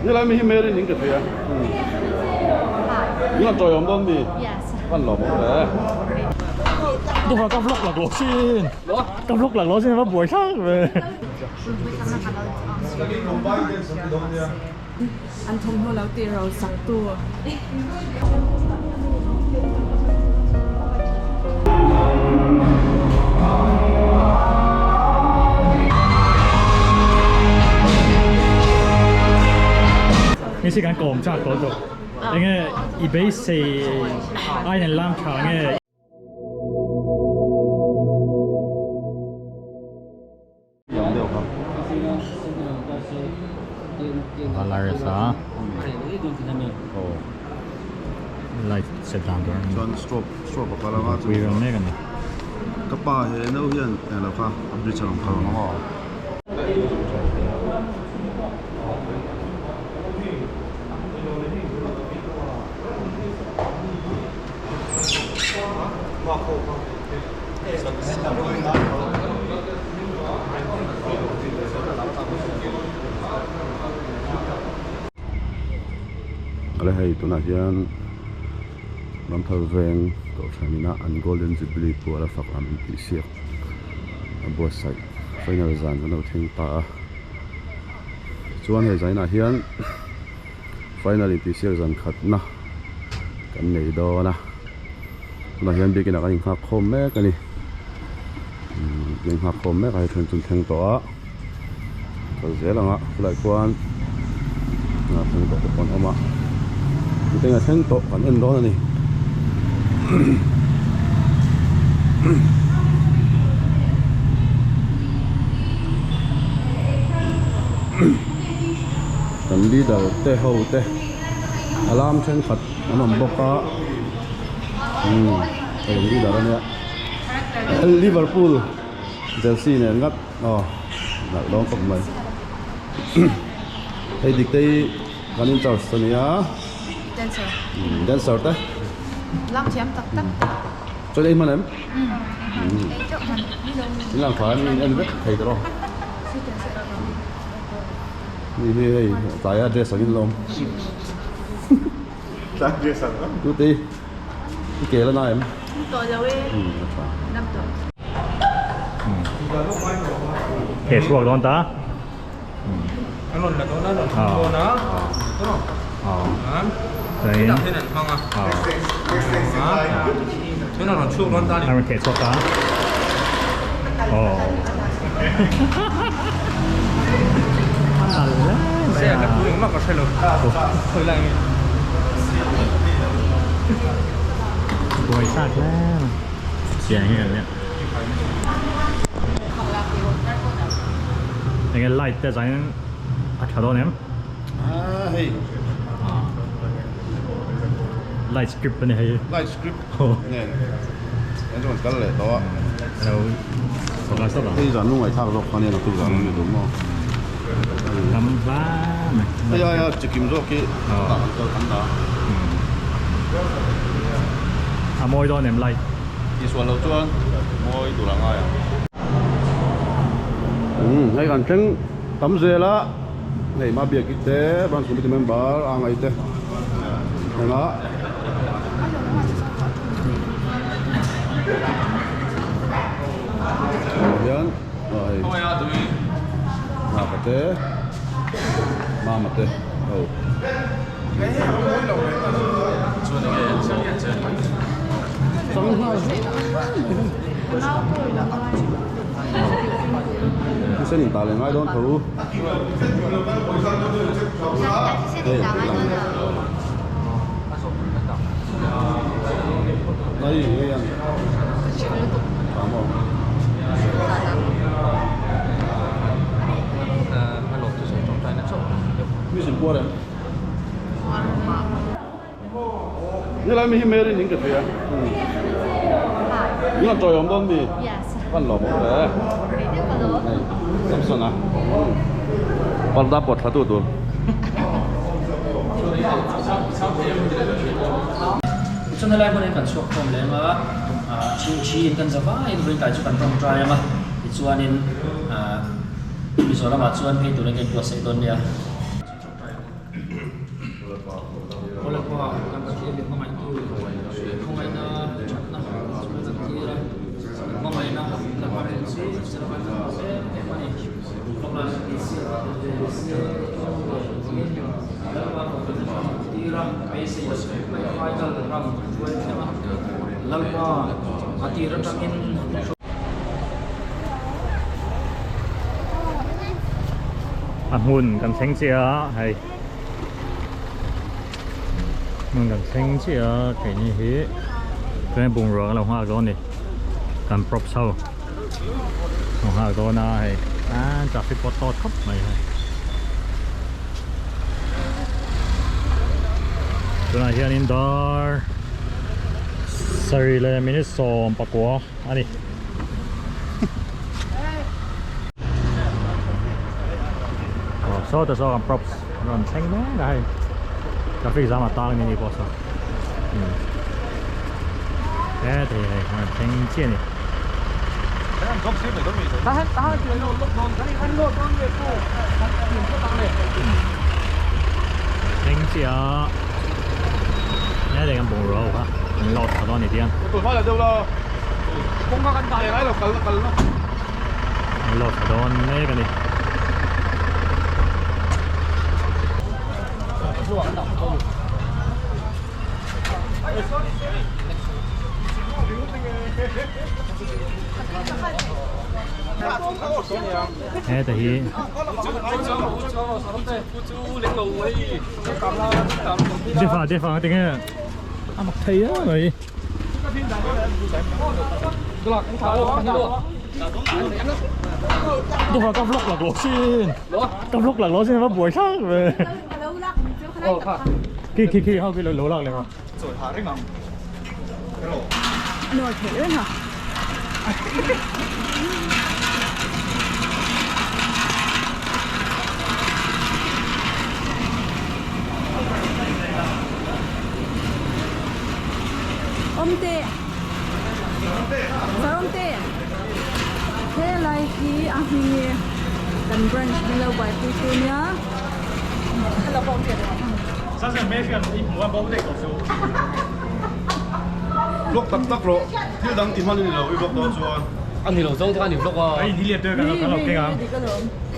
Nilai mi hi Mary ning ka thei a. Min rawn tawiawm dawn mi? Van lawm awm ve. Tuma ka vlog laklawh sin. Ka vlog laklawh sin a va buai thlak ve. An thawmhnaw lo tih ro sak tu. Ni si kan kawm chak tawh tawh. Enge i beisei aiin an lam tha nge? Valaresa light set dan tur ani. Chuan strobe strobe a kal anga pui vel mek ani. Ka pa he no hian eng lo kha a bridge a rawn kal ang maw. Ale hei tunah hian Ramthar veng kohhran ina an Golden Jubilee pual a fak lam intih siak a buatsaih final zan kan lo thleng ta a tichuan hei zainah hian final intih siak zan khatna kan nei dawn a. Tunah hian biakin ah kan inghak khawm mek a ni umm kan inghak khawm mek a hei then chu an thleng tawh a kal zel ang a khulai khuan ah thleng tawh te pawh an awm a miten a thleng tawh kan en dawn a ni. Kan leader te ho te alarm thenkhat an awm bawk a umm hei leader ania Liverpool jersey nen ngat aw nalh dawn khawp mai hei dik te hi kan in charge ta nia Dancer dancer te lam thiam tak tak chuan ei hman em in lang tha em in en vek thei tawh ni hi hei tlai a dress angin la awm. Tlai dress ang a. Tute i ke la na em? Tawh lo e. A tha. Dam tawh. He chhuak dawn ta. An rawn la dawn a, rawn hmang dawn a. Chuan Hetah hian an hmang a. Chuan a rawn chhuak dawn ta a ni. A rawn theh chhuak ta. Aw. Buai thlak hle mai. Chiang hian nia. Enge light te zain a tha dawn em? Ah hei. Light strip ani hei. Light strip nen an rawn kal leh tawh a. Alo sawrkar stop ang. Hei zan lungngaih thlak zawk kha nia naktuk zan an ni duh maw. Tam hla mai. Hei aia chikim zawk hi tah an kal kan dah. A mawi dawn em light. Tihsual loh chuan mawi tur a ngai ang. Hei kan thleng tam zel a. Hei ma biak i te branch committee member a ngai te engah hian hei nghaka te mama te ho Thisen in tah leh ngai dawn tho. Hei hei an tha maw. Mi sin puar em? Nilai mi hi Mary ning ka thei a. Min rawn tawiawm dawn mi? Van lawm awm ve. Hei Samson a. Parda pawt thla tu tur. Chuan helai hmun hi kan chhuak khawm leng a, chhingchhi in kan za vaiin vawiin chu kan tawngtai ang a, tichuanin Mizoramah chuan phei turin kan inbuatsaih dawn nia. Aw Lalpa, kan Pathian min hmangaihtu, khawngaihna thatna chu kan tir a, kan hmangaihna Lalpa nen chu zir kan hmu em em a ni. Fakna Lalpa kohhran kan tir a, beisei a sawi mai final round kan hruai thleng a, Lalpa a tir atangin A hmun kan thleng chiah a hei hmun kan thleng chiah a keini hi tunah bungrua kan lo nghak dawn a ni kan props ho lo nghak dawn a hei a traffic pawh tawt khawp mai hei tunah hianin dar sarih leh minute 19 a ni. Saw te saw kan props rawn thleng mek a hei traffic jam a tang ni ni pawh saw he thei hei rawn thleng chiah a ni. Thleng chiah a he thei kan bungrua ho kha an load tha dawn a ni tiang. An load tha dawn mek a ni. Heta hi Defa defa tinge a mak thei a mai Defa ka vlog lạc lawh sin ka vlog lạc lawh sin a va buai thlak ve khi khi khi ho khi lo lak leh ma. Nuar theih reng a. Awmte Sir Awmte Helai hi a hming hi kan branch min lo buaipui tu nia. Vlog tak tak rawh thil dang ti hman a ni lo i vlog dawn chuan. A ni lo zawng te kha a ni vlog a. Hei ni lian te kan lo keng a.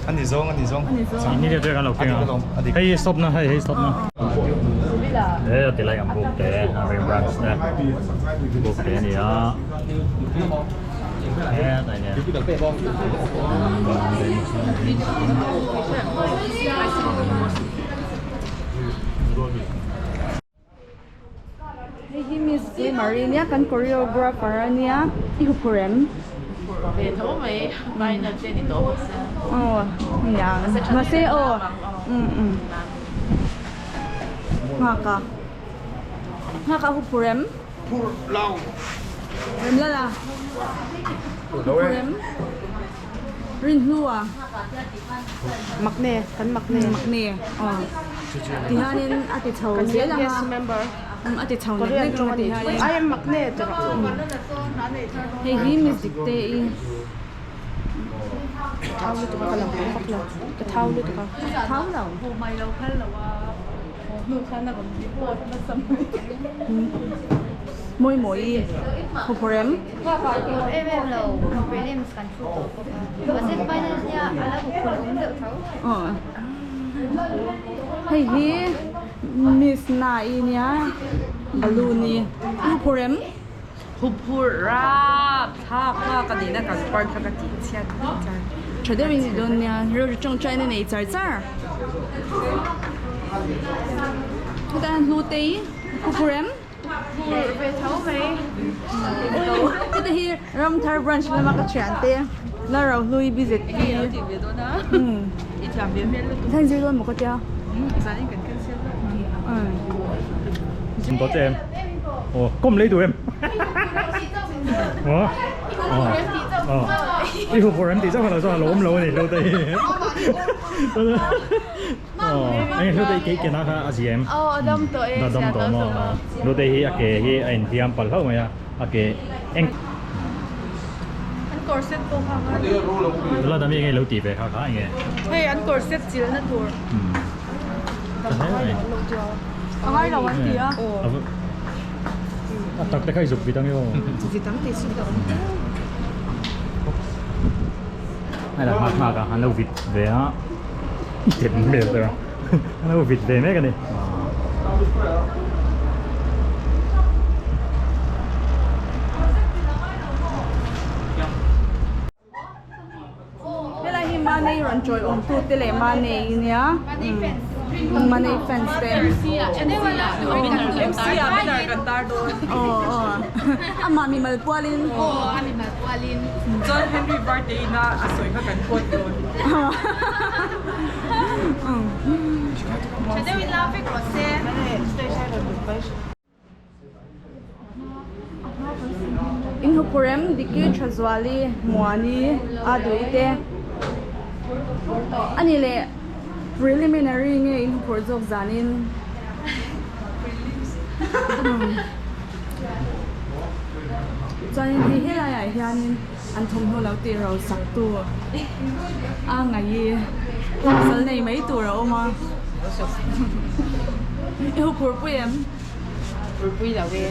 A ni zawng a ni zawng. Ni lian te kan lo keng a. Hei stop na hei hei stop na. He a ti lai ang buk te a ring branch te buk te a ni a. He a ni. Hei hi Miss J Marie nia kan choreographer a nia i huphur em? Ve tho mai final te ni tawh bawk sia. Aw nia mahse aw um um nghak a nghak a huphur em? Phur lo. Rem la la huphur em? Rinhlua Makne kan makne makne aw tihianin a ti chho zel ang a member a ti chho nek nek ang a tihianin I am makne tih rawh hei hi music te i thau lutuk a ka lang vak lo ka thau lutuk a thau lo Mawi mawi huphur em? Huphur em em lo, prelims kan thu tawh bawk a. Mahse finals nia a la huphur awm deuh tho. Aw. Hei hi Miss Na-i nia balloon i huphur em? Huphur rap thlak a ka nihna kan part kha ka tih chhiat vek char. Tha deuhin i dawn nia, rilru tawngtaina nei char char. Heta hnu te hi huphur em? Huphur ve tho mai. Heta hi Ramthar branch lama ka thian te la ro hlui BZP. Enge i lo tih ve dawn a? I thiam ve hmel lutuk. Thlan zir dawn maw ka tia? Zanin kan cancel vek. Dawt em? Ồ, có lấy tụi em. Ủa? Ờ. Ờ. Đi hụt em thì chắc là do lỗ lỗ này lâu đây. Ờ, anh lâu đây cái cái nào à gì em? Ờ, đâm tội. Đã đâm tội mà. Lâu đây hi à cái hi anh thì em bảo mà ya. À cái anh An corset pawh kha ngai. Đó là đam mê nghe lâu tì về khá khá anh nghe. Hei an corset chilna tur. Ừ. Tha hle mai. A ngai lo an ti a. A tak te kha i zuk vit ang i aw. Vit ang tih chu ka awm teuh. Hei lah nghak nghak a an lo vit ve a. I tem hmel ber a. An lo vit ve mek a ni. Helai hi Manei rawn chawi awm tu te leh Manei nia Manei fans te MC ah banner kan tar dawn. Aw aw amah mimal pualin. Aw a mimal pualin. Chuan Henry Varte ina a sawi kha kan quote dawn. Tha deuhin la vek rawh se. Inhupurem Diki Thazuali Muani a duh te a ni leh preliminary nge inhupur zawk zanin chuanin hei helaiah hianin an thawmhnaw lo tih ro sak tu a ngaih sal nei mai tur a awm a i huphurh pui em? Pui lo e.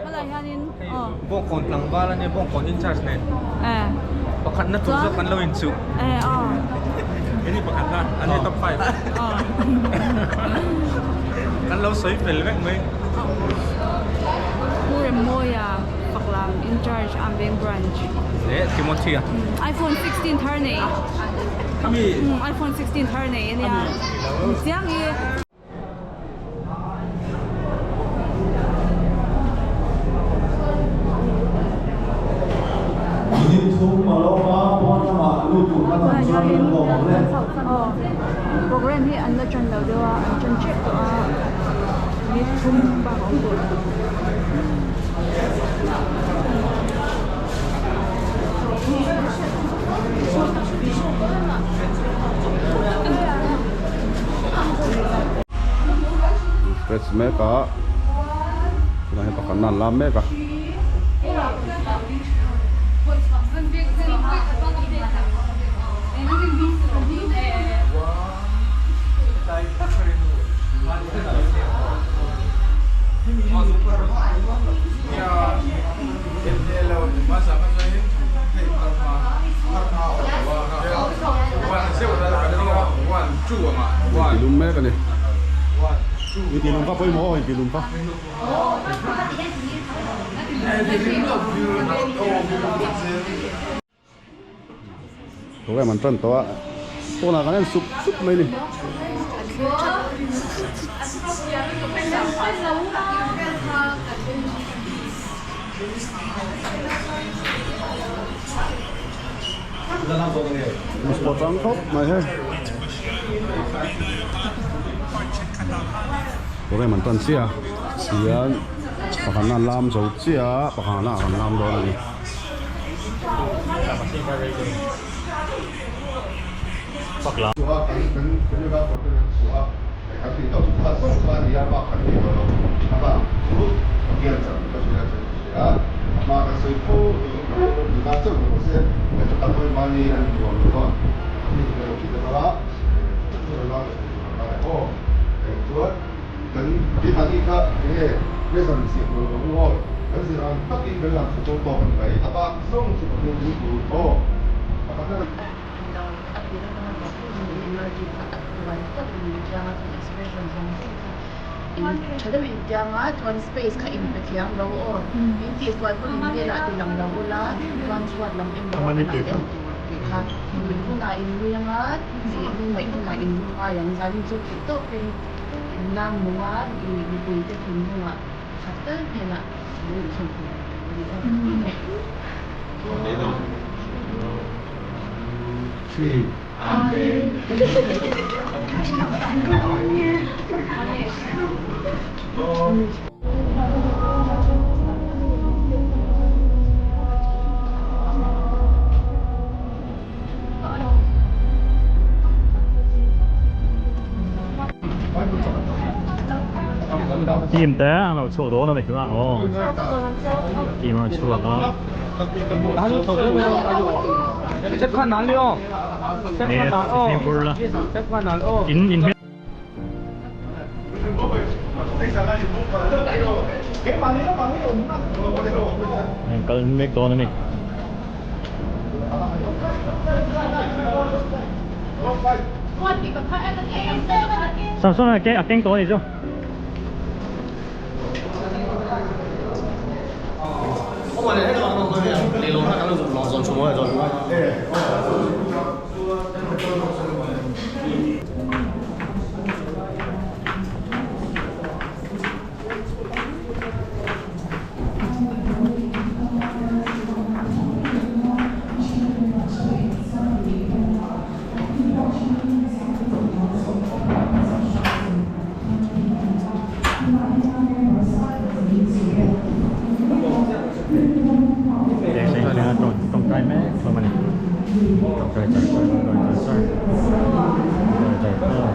Helai hianin aw. Bawngkawn tlangval a nia, Bawngkawn in charge nen. Eh. Pakhatna tur zawk kan lo inchuh. Eh aw. Ini pakhatna, a nia top 5. Aw. Kan lo sawi fel vek mai. Pu Remmawia Faklam in charge Amveng branch. Leh Timothy-a. iPhone 16 thar nei. Ami. iPhone 16 thar nei a nia. Chiang i. Program hi an la tan lo deuh a, an tan tep tawh a, ni thum bak a awm tawh lo. Stretch mek a tunah hian pakhat nan lam mek a. Intilum mek a ni. Intilum kha pawimawh aw intilum kha. Program an tan tawh a pawnah kan en sup sup mai a ni. Sport ang khawp mai hei. Program an tan chiah a tihian pakhatna an lam zo chiah a pakhatna ah kan lam dawn a ni. Kan tih tawh chu kha zawng kha a ni a, bak kan ti tawh lo. A bak chu Pathian chang ka hria chu ka hria a, a hma kan sawi fo in nula chauh ni rawh se, kan chu kan hawi mahni an nuam lo va, mi ka lo hrilh ta a, chu nula ka sawi tur a ngai aw. Eng chuan kan keimahni kha enge present siam tur lo aw, kan zir ang takin kan lang chho tawk a ni mai, a bak zawng chu Pathian ring tur aw. Pakhatna kan. Tha deuh in tiang a chuan space kha in pe thiam lo aw in tih sual pawn in velah ti lang lo ula chuan chhuat lam emaw a lah en tur tih kha min hunah in nui anga ih lungngaih hunah in lungngai ang zanin chu theih tawpin in lang nung a ih mipui te thinlungah khat tal hnenah min inchhun tur a ni aw. Team te an lo chhuak dawn a ni aw team an chhuak a. In in kal mek dawn a ni. Samson a keng tawh a ni chu. Tawngtai mek hlawm a ni. Tawngtai char char tawngtai char char tawngtai char char.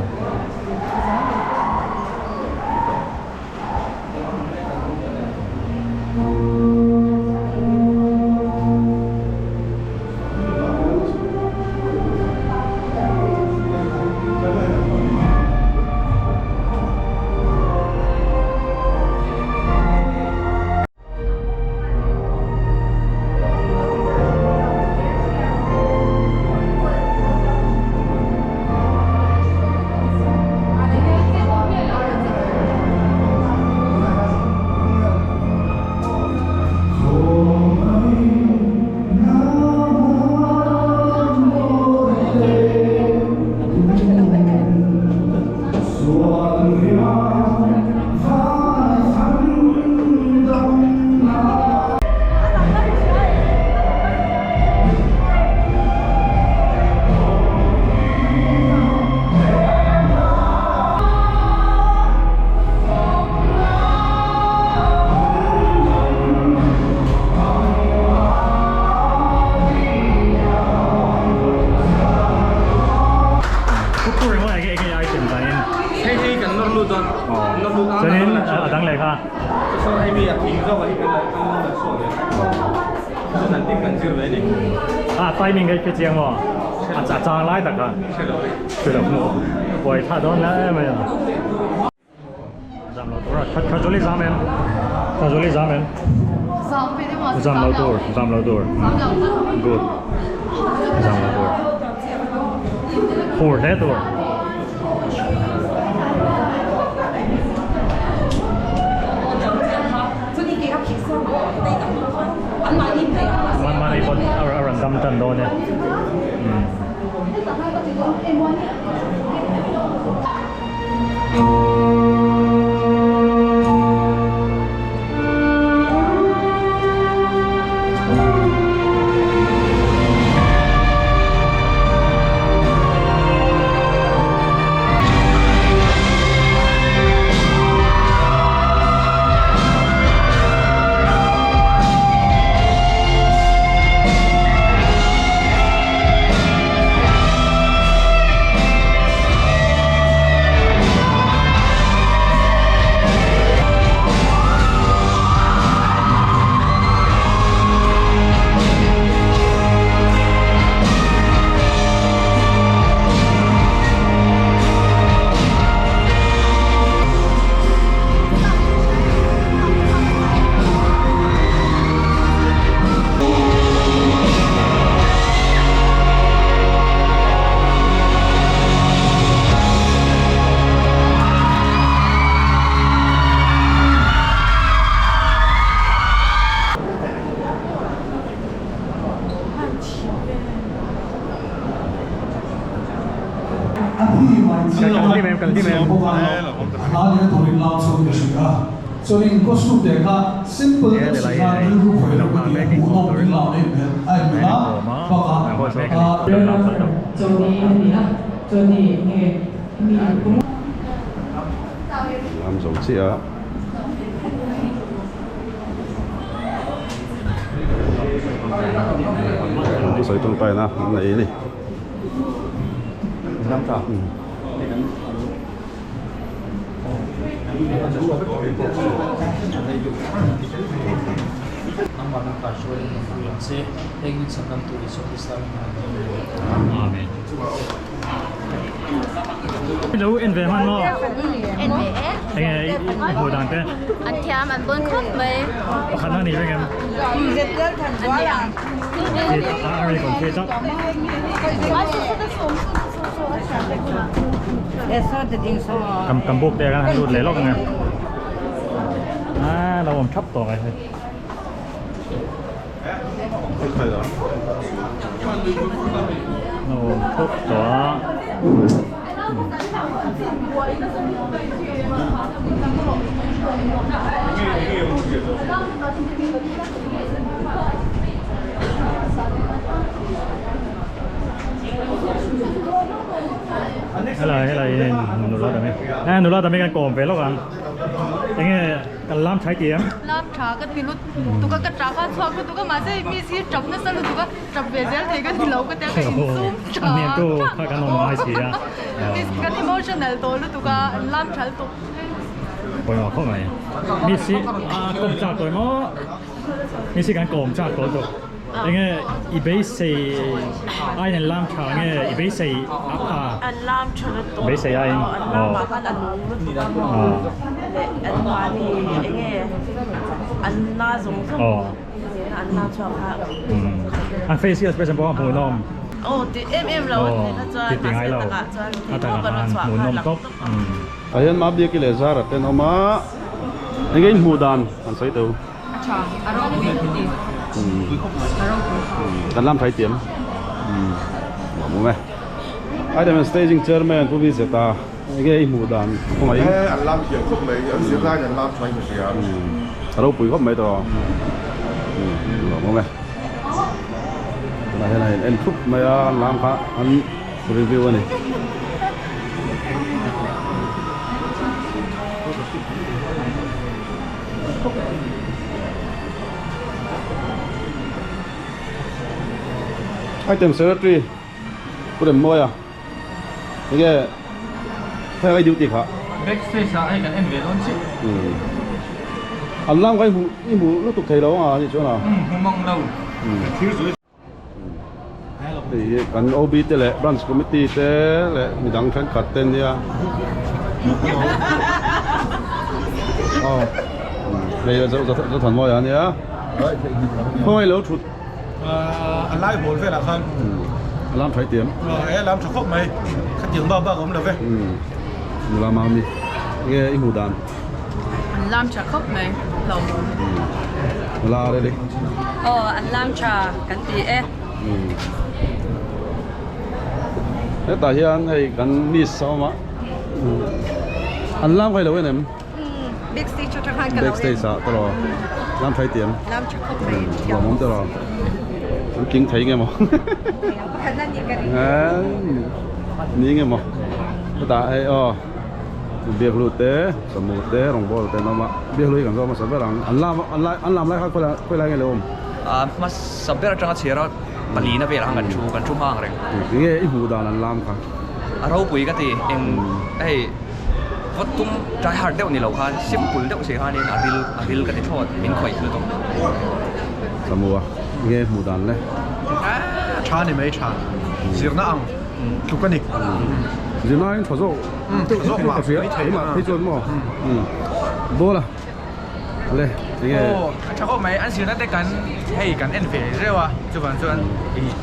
Hei hei kan nawr lut dawn. Nawr lut a. Chuanin a dang leh kha. Chuan hei mi a thing zawk a hi kan la kan la chhuak leh. Chuan an tin kan zir ve a ni. A timing hi hre chiang maw? A chang lai tak kha. Hre lo. Hre lo maw? Buai tha dawn hle mai a. Zam lo tur a. Thazuli zam em? Thazuli zam em? Zam ve deuh a. Zam lo tur, zam lo tur. Good. Zam lo tur. Phur hle tur. Mahni pawh a rawn dam tan dawn e. kal hlim em? Hla nena turin lam chho ka hria a, chuanin costume te kha simple deuh si khan rilru khawih loh ka ti a, hmuhnawm in lam em em a in hmun a, bakah Lam zo chiah a. Thusawi tawngtaina an nei a ni. Amen. Lo en ve hman maw? En ve e. Enge i hmuh dan te? An thiam an bawn khawp mai. Pakhat na ni vek em? An ni ang. A ri kon thei tak. Kan kan buk te kan han lut leh lawk ang e. A lo awm thap tawh ai hei. Lo awm thap tawh a. Helai helai nula tam hi eh nula tam hi kan kawm ve lawk ang enge kan lam thai ti em lam tha ka ti lut tuka ka tap a chhuak lutuk a mahse mi si tap nasa lutuk a tap ve zel thei ka ni lo ka tia ka insum tha a hnem tu kha kan awm ngai si a kan emotional tawh lutuk a lam thal tuk pawimawh khawp mai mi si a kawm chak tawh emaw mi si kan kawm chak tawh lutuk enge i beisei aiin an lam tha nge i beisei a an lam tha lutuk beisei aiin an lam ah khan a nung lutuk a leh an mahni enge an na zawng zawng an na chhuak kha an face hi expression pawh a hmuhnawm aw ti em em lo a ti kha chuan mahse a takah chuan a takah khan hmuhnawm tawp. Tah hian Mabiaki leh Zara te an awm a, enge in hmuh dan an sawi teu. A tha, a ropui ka ti. A ropui. Kan lam thai tiam. Nuam awm e. Item and Staging Chairman Pu Vizeta, enge i hmuh dan kawngah in? E, an lam thiam khawp mai, an zir laiin an lam tha in ka hria. A ropui khawp mai tawh. Nuam awm e. Tunah hian a in en thup mai a, an lam kha an review a ni. Item secretary Pu Remmawi a enge heng ai duty kha Backstage ah hei kan en ve dawn chiah. An lam kha i hmu i hmu lutuk thei lo anga ni chuan a. Hmu mang lo. Thir zui. Hei hi kan OB te leh branch committee te leh midang thenkhat te nia aw hei Zothanmawia ania khawngaih lo thut a lai hawl velah khan a lam tha tiam e lam tha khawp mai khatiang bak bak a awm lo ve nula mami nge i hmuh dan An lam tha khawp mai lo. La reli. Aw an lam tha kan ti e. Hetah hian hei kan miss a awm a. An lam kai lo en em? Big stage atang khan ka lo en. Big stage ah tawh lam thai tiam. Lam tha khawp mai. Lawm awm tawh. An tling thei nge maw? Pakhat na ni ka ring. Ni nge maw? Hetah hei aw. Biaklu te, samu te, rawngbawl te an awm a, biaklu hi kan zawm hmasa ber ang, an lam an lai an lam lai kha khawi lai khawi lai nge lo awm? Ah hmasa ber atanga chhiar a palina velah khan kan thu kan thu hma ang reng. Enge i hmuh dan an lam kha? A ropui ka ti eng hei vawt tum try hard deuh ni lo khan simple deuh si khanin a ril a ril ka ti thlawt min khawih lutuk. Samu a enge hmuh dan le? Ah tha ni mai tha zirna ang. tluk a ni. Zirlaiin tha zawk tha zawk mah ka hria keimah phei chuan maw ball a le enge aw a tha khawp mai an zirna te kan hei kan en ve reuh a chuvang chuan ih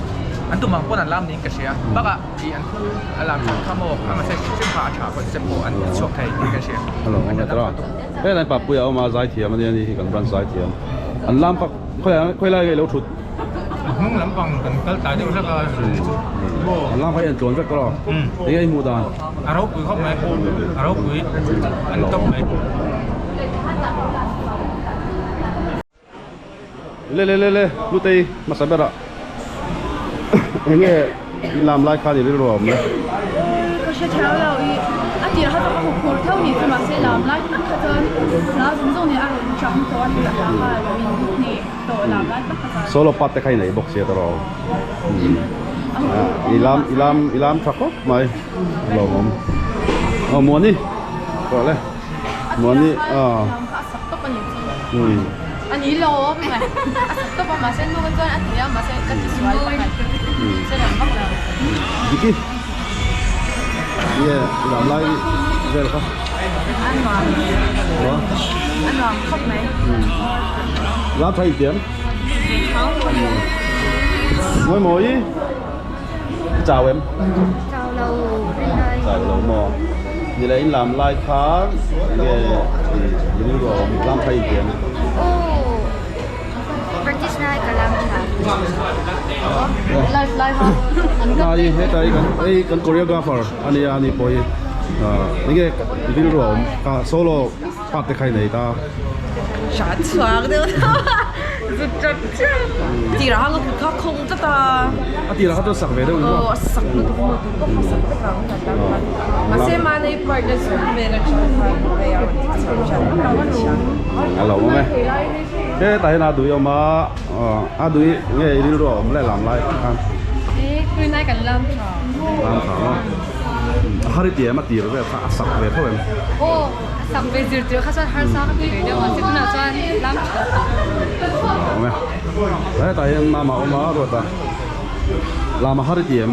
an tum ang pawn an lam niin ka hria bakah ih an thu a lam that kha maw a mahse hrim kha a tha concept pawh an chhuak thei tih ka hria hello ang tara he lai papuia awm a zaithiam ania ni hi kan branch zaithiam an lam kha khawi lai nge lo thut. A hnung lampang kan kal tlai deuh hlek a chu. An lam kha i en tluan vek rawh. Enge i hmuh dan? A ropui khawp mai. A ropui an tawp mai. Le le le le Hlutei hmasa berah enge i lam lai khan i rilru a awm le? Ka hre thiam lo i a tir kha chu ka huphur tho ni chu mahse lam lai tak kha chuan hla zawng zawng nen a rawn chang tawh a ni a hla kha lo in hneh tawh lam lai tak kha chuan. Solo part te kha i nei bawk sia tawh rawh. I lam i lam i lam tha khawp mai a lawmawm. Aw Muani tawh le. Muani a. Lam kha a sak tawp a ni chu. A ni lo mai a sak tawp a mahse nu ka chuan a ti a mahse ka ti sual pakhat che lam vak lo. Diki nge lam lai vel kha. A nuam. A nuam khawp mai. Lam tha intiam. Mawi mawi i chau em? Chau lo rinai. Chau lo maw? Ni leh in lam lai kha nge i rilru a awm lam kha i intiam? Aw practice na ka lam tha. Live live a. Nai heta hi kan hei kan choreographer ania ani pawh hi enge i rilru a awm kha solo part te kha i nei ta. Hra chhuak deuh tho a, zut chat chat. Tirah khan ka kut kha khawng tlat a. A tirah kha chuan sak ve deuh ni maw? Aw a sak lutuk maw tun pawh kha sak vek ang kan tan khan. Mahse mahni part na zut vel atang khan hei a rawn ti chho chat chat. A lo awm e. Hetah hian a dui awm a, a dui nge i rilru a awm leh lam lai khan. E tunlai kan lam tha. Lam tha maw? A har i ti em a tir vel kha a sak ve tho em? Aw. A sak ve zir tir kha chuan harsa ka ti ve deuh a, tunah chuan lam tha tak. Awm e. Hetah hian mama awm a ruat a. Lama har i ti em?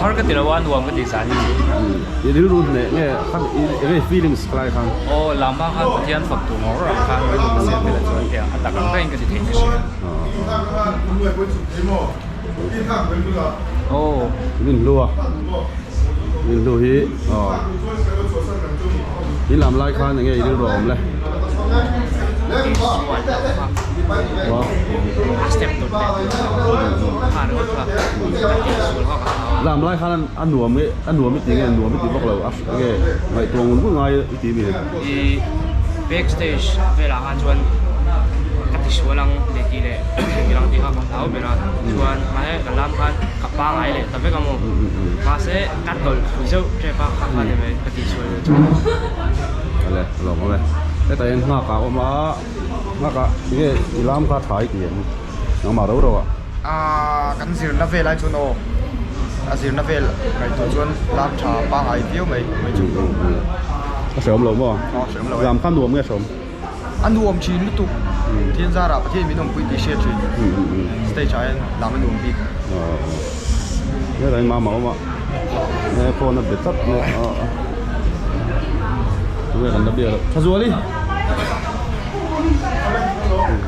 Har ka ti lo a, nuam ka ti zan i ni. I rilru hneh nge khan i enge feelings khalai khan? Aw, lama khan Pathian fak tur ngawr ang khan rilru ka siam vel a chuan hei a tak ang daih in ka ti thei ka hria. Aw. Min hlu a. Min hlu hi aw. In lam lai khan enge i rilru a awm le? Lam lai khan a nuam nge a nuam i ti nge nuam i ti vak lo a enge ngaihtuah ngun ngun ngai i ti mi? I backstage velah khan chuan ka ti sual ang leh tih leh thei ang tih kha ka hlau ber a chuan mahse ka lam khan ka pangai leh ta vek a maw mahse Ka tawlh thlu zeuh tep a, kha kha ni mai ka tih chhuah leh chu. Awle, a lawm awm e. Hetah hian nghak ah a awm a, nghak ah enge i lam kha tha i ti em? Nangmah ro ro ah. Aaa kan zirna vel ai chuan aw, a zirna vel ngaihtuah chuan lam tha pangai viau mai mai chu. A hreawm lo maw? Aw hreawm lo e. Lam kha nuam nge hreawm? A nuam thin lutuk, Pathian zarah Pathian min awmpui tih hriat thin, stage ah hian lam a nuam bik. Helai mama awm a, he phone a be tlat mai a, tunge kan la biak loh, Thazuali,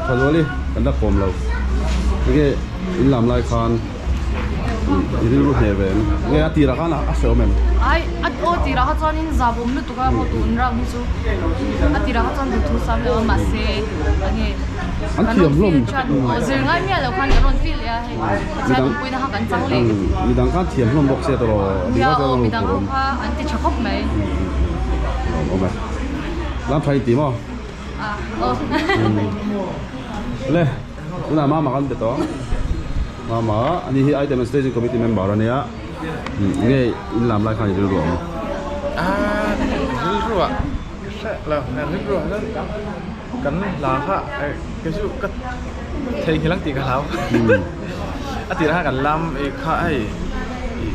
Thazuali kan la kawm lo, enge in lam lai khan. I rilru hneh ve em? Nge a tirah khan a hreawm em? Ai, a aw tirah kha chuanin zap awm lutuk a, maw tun round hi chu a tirah kha chuan duhthu sam leh a mahse enge An thiam hlawm. Aw zir ngai miah lo khan kan rawn feel leh a hei Pathian awmpuina kha kan chang leh ka ti. Midang khan thiam hlawm bawk sia tawh Nia aw midang ho kha an ti tha khawp mai. Lawm awm e. Lam tha inti maw? Ah aw. Le. Tunah mama kan be tawh mama ani hi item and staging committee member ania nge in lam lai khan i rilru ang ah rilru ah ka hre lo rilru ah chuan kan hla kha kei chu ka theihnghilh ang tih ka hlau a tirah khan kan lam kha hei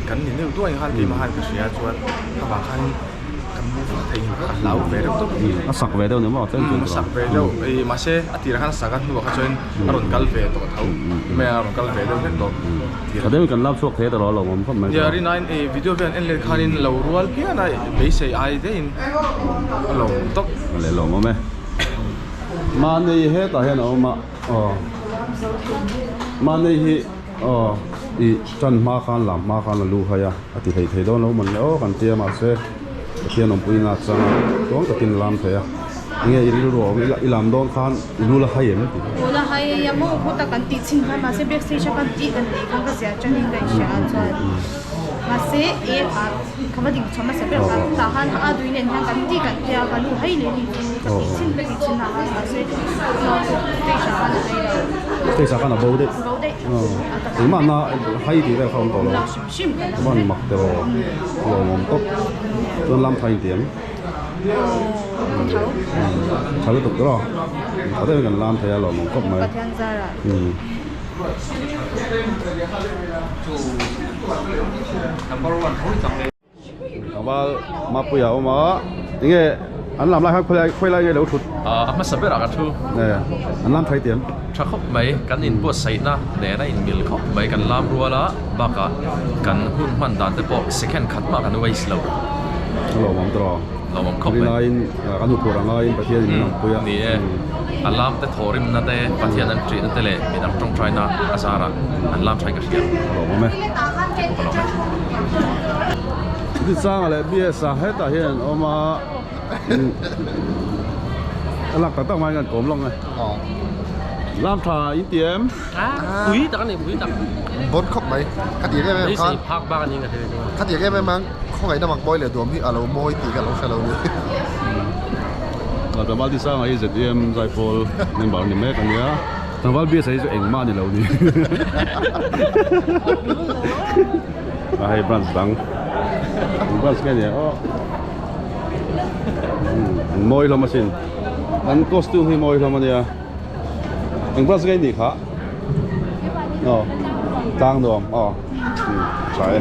kan ni deuh duai khan keimah khan ka hria chuan ka vang khan Kan move a thei ka hlau ve deuh tawp. A sak ve deuh ni maw tlem A sak ve deuh i mahse a tirah khan a sak a hnuah kha chuan a rawn kal ve tawh tho mai a rawn kal ve deuh hlek tawh. Tha deuhin kan lap chhuak thei ta lo a lawmawm khawp mai. Nia rin aiin i video vel an en let khanin lo rual phian a beisei ai deuhin a lawmawm tawp. A leh lawmawm e. Mahni hetah hian a awm a aw mahni hi aw i tan hma khan lam hma khan a lu hai a. A ti hlei thei dawn lo man le aw kan tia mahse Pathian awmpui na changa tluang takin lam thei a. Enge i rilru a awm i lam dawn khan i lu la hai em tih. Lu la hai a maw khuta kan tih chhin khan mahse backstage a kan tih kan tih khan ka ziah tangin ka inhria a chuan mahse e ah ka va ding chhuah hmasa ber kha tah khan a dui nen hian kan tih kan tia ka lu hai leh ni chu ka tih chhin ka tih chhin ah khan mahse stage ah khan a hai lo. Stage ah khan a bo daih. Bo daih. Engmah na hai tih vel kha a awm tawh lo. Hrim hrim. Chuan mak te rawh lawmawm tawp chuan lam tha inti em? Tha lutuk tawh tha deuhin kan lam thei a lawmawm khawp mai. Pathian zarah. Tlangval Mapuia a awm a enge an lam lai khan khawilai khawilai nge lo thut? A hmasa berah ka thu. An lam thai tiam. Tha khawp mai, kan inbuatsaihna nen a inmil khawp mai, kan lam rual a, bakah kan hun hman dan te pawh second khat mah kan waste lo. A lawmawm tawh. Lawmawm khawp mai. Rinaiin kan hmuhphur a ngaiin Pathian in min awmpui a. Ni e, a lam te thawhrimna te, Pathian an ṭihna te leh midang ṭawngṭaina a zarah an lam ṭhain ka hria. A lawmawm e. Ka lawm e. Chuti changa leh BS-a hetah hian an awm a. A lak tak tak mai kan kawm lawng e. Lam tha in ti em? Pui tak a ni, pui tak. Bon khawp mai. Ka ti em em khan. Beisei phak bak a ni ka thil chu. Ka ti em em ang khawngaihna mak mawi leh duam hi a lo mawi tih ka lo hre lo ni. Tlangval Tisanga hi ZEM Zaipawl member a ni mek a nia. Tlangval BSA hi chu engmah a ni lo ni. A hei branch dang. Branch nge nia aw. An mawi hlawm asin. An costume hi mawi hlawm ania. Eng branch nge nih kha? Aw. Tlang nuam aw. Tha e.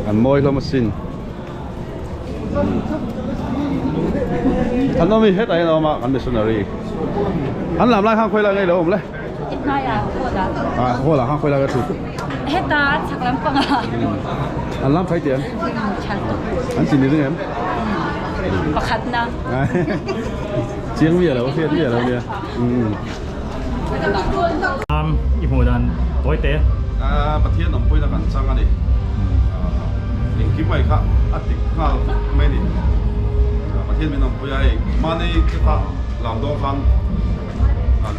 An mawi hlawm asin. An awm hi hetah hian a awm a kan missionary. An lam lai khan khawi lai ngei lo awm le. Ah hall ah khan khawi lai ka thut. Heta chak lampang ah. An lam thai tiam. An chin ni ring em? Pakhat na. Chiang mi alo hriat mi alo nia. Am i hmuh dan tawi te. Pathian awmpuina kan chang a ni. Engkim mai kha a tik nghal vek mai a ni. Pathian min awmpui a hei mahni te kha lam dawn khan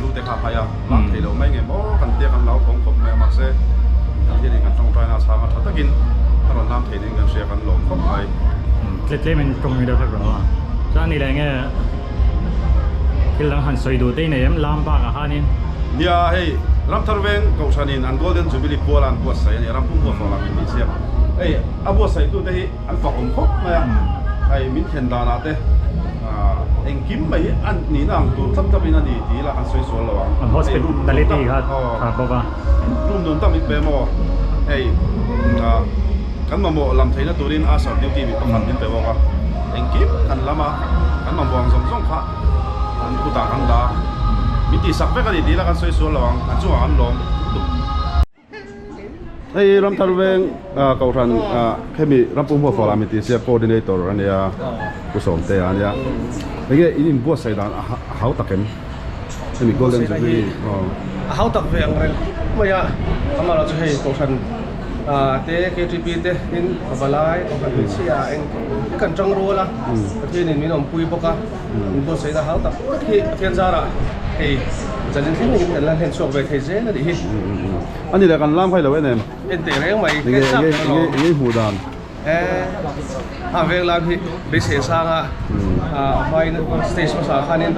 lu te kha a hai a, lam thei lo mai nge maw kan tia kan lau thawng khawp mai a mahse Pathianin kan tawngtaina a chhang a tha takin a rawn lam thei niin kan hria kan lawm khawp mai. Tle tlem in tawng deuh hlek rawh a. Chuan ani leh nge thil dang han sawi duh te i nei em lam bakah khanin? Nia hei Ramthar veng Kohhranin an Golden Jubilee puala an buatsaih a ni a, Rampum Huafawh lam in tih siam. Hei a buatsaihtu te hi an fak awm khawp mai a, hei min thlen danah te engkim mai hi a nihna ang tur thlap thlapin a ni tih ila kan sawi sual lo ang. An hospitality kha tha bawk a. Room nuam tak min pe maw hei kan mamawh lam theihna turin Asher duty mi pakhat min pe bawk a, engkim kan lam a, kan mamawh ang zawng zawng kha an kutah kan dah a, min tihsak vek a ni tih ila kan sawi sual lo ang, an chungah kan lawm lutuk. Hei Ramthar veng Kohhran hemi Rampum Huafawla min tih sia coordinator a nia Pu Sawmtea a nia. Enge in inbuatsaih dan a hau tak em? Hemi Golden Jubilee aw. A hau tak ve ang reng khawp mai a, amaherawh chu hei Kohhran te KTP te tin Pavalai Kohhran hmeichhia eng kan tang rual a, Pathianin min awmpui bawk a. Inbuatsaihna hau tak tak hi Pathian zarah hei zanin thleng in kan la hlen chhuak ve thei zel a nih hi. A ni leh kan lam khai lo en em? En teh reng mai, ka chak ka lo. Enge enge hmuh dan? A veng lam hi beisei sang a, a hmain stage hmasa khanin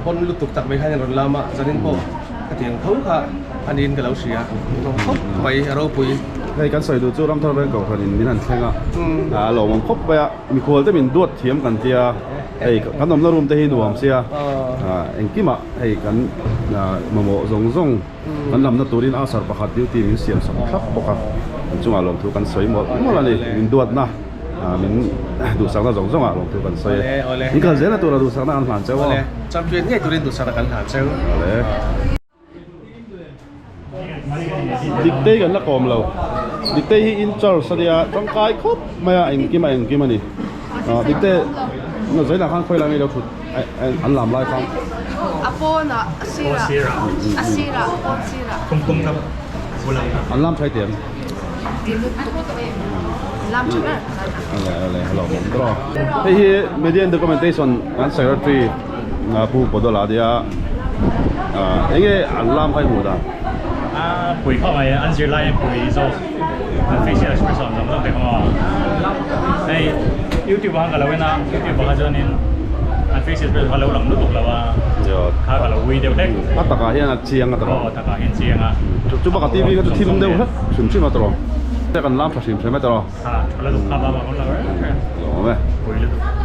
pawn lutuk tak mai khanin rawn lam a, zanin pawh ka ti ang tho kha a niin ka lo hria. Khawp mai a ropui. Hei kan sawi duh chu Ramthar veng Kohhranin min han thleng a, a lawmawm khawp mai a. Mikhual te min duat thiam kan tia hei kan awmna room te hi nuam sia engkimah hei kan mamawh zawng zawng kan lamna turin asar pakhat duty min siam sak thlap bawk a an chungah lawmthu kan sawi mawlh mawlh a ni min duatna min duhsakna zawng zawngah lawmthu kan sawi e in kal zelna tura duhsakna kan hlan cheu aw. Champion ngei turin duhsakna kan hlan cheu. Diktei kan la kawm lo Diktei hi in charge a nia tangkai khawp mai a engkim a engkim a ni ah Dikte na zainah khan khawi lai nge i lo thut an lam lai khan A pawnah a sirah a sirah a pawn sirah an lam thlai tiang. Lam tha ber. Ale ale hello mom tro. Hei hi media and documentation kan secretary Pu Podola dia enge an lam kha i hmuh dan? A pui khawp mai an zirlai in pui zawk an facial expression zawng zawng te kha maw hei youtube ah khan ka lo en a youtube ah kha chuanin an facial expression kha lo lang lutuk lo a kha ka lo ui deuh hlek. A takah hian a chiang a tawrh. Aw takah hian chiang a. Chu bakah TV kha chu thim deuh hlek hrim hrim a tawrh. Kan lam tha hrim hrim a tawrh. Ha tha lutuk kha baba kan la reng reng. Lawm e. Pui lutuk.